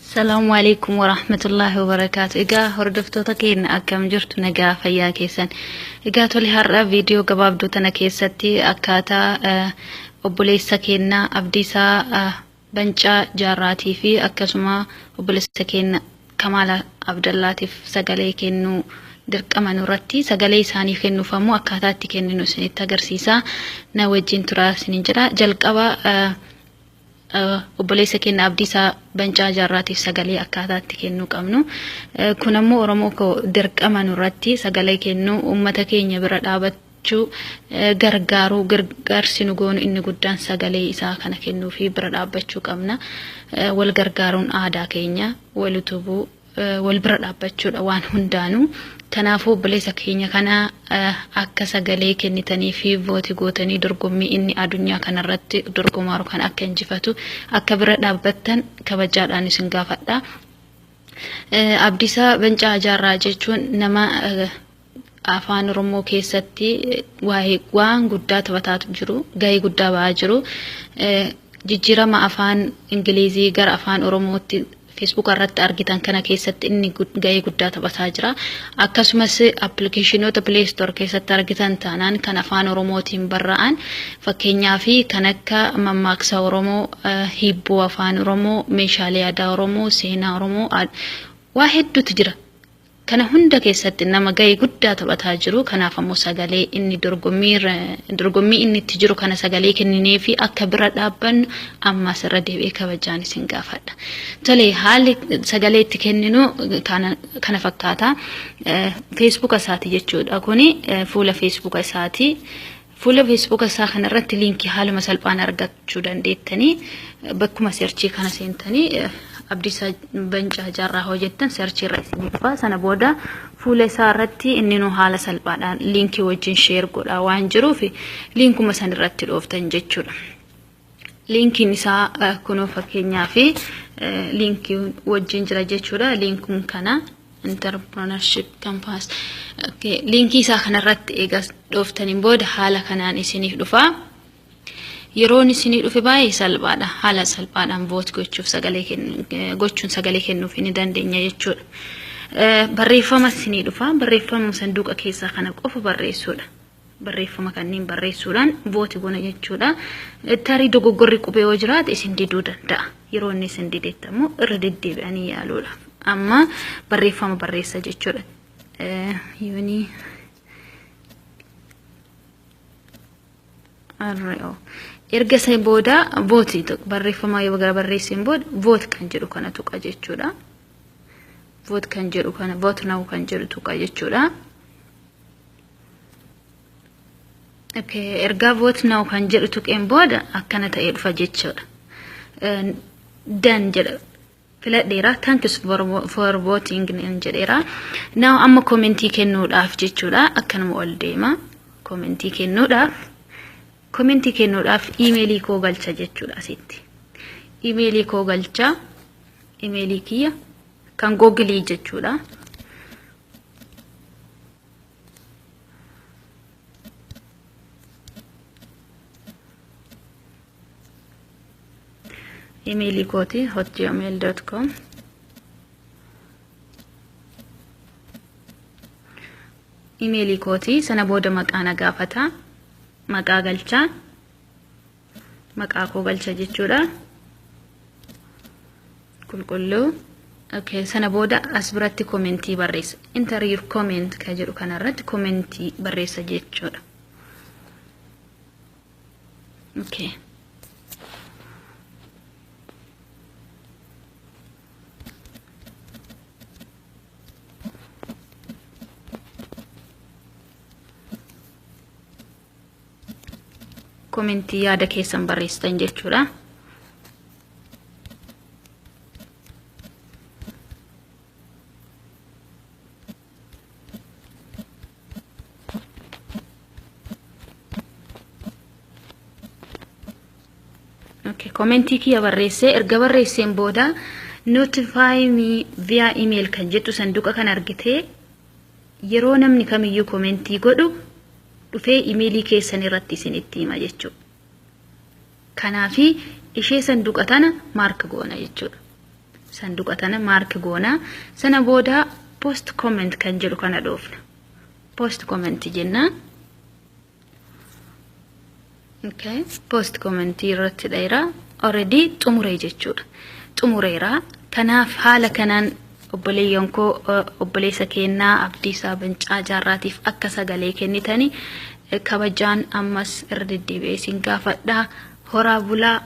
Salaamu alaikum warahmatullahi wabarakaatu. Egaa hordoftoota keenya, akkam jirtu? Nagaa fayyaa keessan? Egaa tole, har'a viidiyoo gabaabduu tana keessatti akkaataa obboleessa keenya Abdiisaa Bancaa Jaarraatii fi akkasuma obboleessa keenya Kamaala Abdallaatiif sagalee kennuu dirqama nurratti, sagalee isaaniif kennuuf ammoo akkaataa itti kenninu isinitti agarsiisa. Na wajjin turaa isiniin jedha. Jalqaba obboleessa keenya Abdiisaa Bancaa Jaarraatiif sagalee akkaataa itti kennuu qabnu. Kun ammoo, Oromoo koo, dirqama nurratti sagalee kennuu, uummata keenya bira dhaabachuu, gargaaruu. Gargaarsi nu goonu inni guddaan sagalee isaa kana kennuu fi bira dhaabbachuu qabna. Wal gargaaruun aadaa keenya, wal utubuu, wal bira dhaabbachuudha waan hundaanuu. Kanaafuu obboleessa keenya kana akka sagalee kennitanii fi vote gootanii dorgommii inni addunyaa kanarratti dorgomaaru kan akka injifatu akka bira dhaabbattan kabajaadhaan isin gaafadha. Abdiisaa Bancaa Jaarraa jechuun nama afaan Oromoo keessatti waa'ee waan guddaa taphataa jiru, gahee guddaa ba'aa jiru. Jijjiirama afaan Ingilizii gara afaan Oromootti Facebook irratti argitan kana keessatti inni gahee guddaa taphataa jira. Akkasumas appilikeeshinoota Play Store keessatti argitan taanaan kan afaan Oromootiin barraa'an, fakkeenyaa fi kan akka mammaaksa Oromoo, hibboo afaan Oromoo, meeshaalee aadaa Oromoo, seenaa Oromoo, waa hedduutu jira. Kana hunda keessatti nama gahee guddaa taphataa jiru. Kanaaf ammoo sagalee inni dorgommii inni itti jiru kana sagalee kenninee fi akka bira dhaabbannu ammas irra deebi'ee kabajaan isin gaafadha. Tole, haalli sagalee itti kenninu kana fakkaata. Feesbuuka isaati jechuudha. Kuni fuula Feesbuuka isaati. Fuula Feesbuuka isaa kanarratti liinkii haaluma salphaan argachuu dandeettanii, bakkuma search kana seentanii Abdiisaa Bancaa Jaarraa hojjettan search irra isinii dhufa. Sana booda fuula isaa irratti inni nu haala salphaadhaan liinkii wajjin share godha waan jiruuf liinkuma san irratti dhooftan jechuudha. Liinkiin isaa kunoo, fakkeenyaa fi liinkii wajjin jira jechuudha. Liinkuun kana Entrepreneurship Campus. Liinkii isaa kanarratti eega dhooftaniin booda haala kanaan isiniif dhufa. Yeroon isinii dhufe baay'ee salphaadha. Haala salphaadhaan vote gochuuf, sagalee gochuun sagalee kennuuf ni dandeenya jechuudha. Barreeffama isinii dhufa. Barreeffama sanduuqa keessaa kana qofa barreessuudha. Barreeffama kanneen barreessuudhaan vote goona jechuudha. Tarii dogoggorri qubee yoo jiraate isin diduu danda'a. Yeroo inni isin didetti ammoo irra deddeebi'anii yaaluudha. Amma barreeffama barreessa jechuudha. Yoonii RO. Erga isa booda vote, barreeffama yoo gara barreesseen booda vote kan jedhu kana tuqa jechuudha. Vote kan jedhu kana, vote now kan jedhu tuqa jechuudha. Okay, ergaa vote now kan jedhu tuqeen booda akkana ta'ee dhufa jechuudha. Done jedha. Filadheera. Thanks for voting jedheera. Now amma commentii kennuudhaaf jechuudha. Akkanuma ol deema. Commentii kennuudhaaf iimeelii koo galcha jechuudha asitti. Iimeelii koo galcha. Iimeelii kiyya kan Googilii jechuudha. Iimeelii kooti hotgmail.com. Iimeelii kooti. Sana booda maqaa na gaafata. Maqaa galchaa, maqaa koo galcha jechuudha. Qulqulluu. Okay, sana booda as biratti commentii barreessa. Enter your comment ka jedhu kanarratti commentii barreessa jechuudha. Okay. Commentii yaada keessan barreessitan jechuudha. Okay, commentii kiyya barreessee, erga barreesseen booda notify me via email kan jettu sanduuqa kan argitee, yeroo namni kamiyyuu commentii godhu dhufee imeelii keessan irratti isinitti hima jechuudha. Kanaafi ishee sanduuqa tana mark goona jechuudha. Sanduqa tana mark goona. Sana booda post comment kan jedhu kana dhoofna. Post comment jenna. Okay. Post comment irratti dheera. Already xumuree jechuudha. Xumureera. Kanaaf haala kanaan obboleeyyan koo, obboleessa kennaa Abdiisaa Bancaa Jaarraatiif akka sagalee kennitanii kabajaan ammas irra deddeebi'ee isin gaafadha. Horaa bulaa.